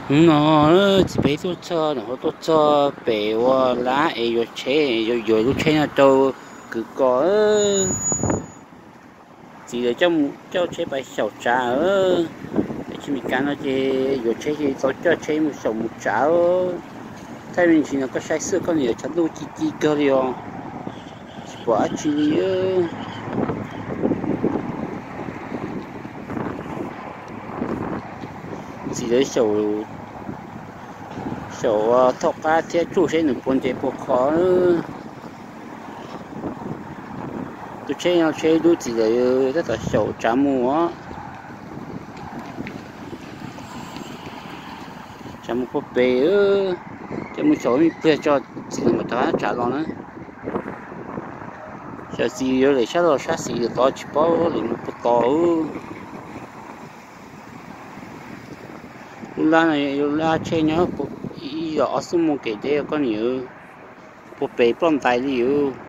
Hnub no txiv peb tuaj txog, nws ho tuaj txog pem ua lab es yuav tsheb, yuav lub tsheb no rau kwv kos. Txiv lawv coj tsheb pais xyaum tsav. Teb chaws Amelikas no ces yuav tsheb ces tau coj tsheb mus xyaum mus tsav. Thaij me ntsis no koj saib xwb, koj niam tshav ntuj ci ci kawg li os, tsis pom dab tsi li. Txiv lawv xyaum thaum qab thiab tsuj seb nws puas ntev puas khov. Tus tsheb no tsheb dub, txiv lawv tab tom xyaum tsav mus os. Tsav mus puag pem, coj mus xyaum me pliag tso, txiv lawv mam rov qab tsav los na. Xyov txiv yuav lem sab los sab xis lawm tod, tsis paub lem mus puag tod. Lub lab no yog lub lab tsheb nyob ib yog ob xuab moos kev deb, koj niam, puag pem ploj ntais li os.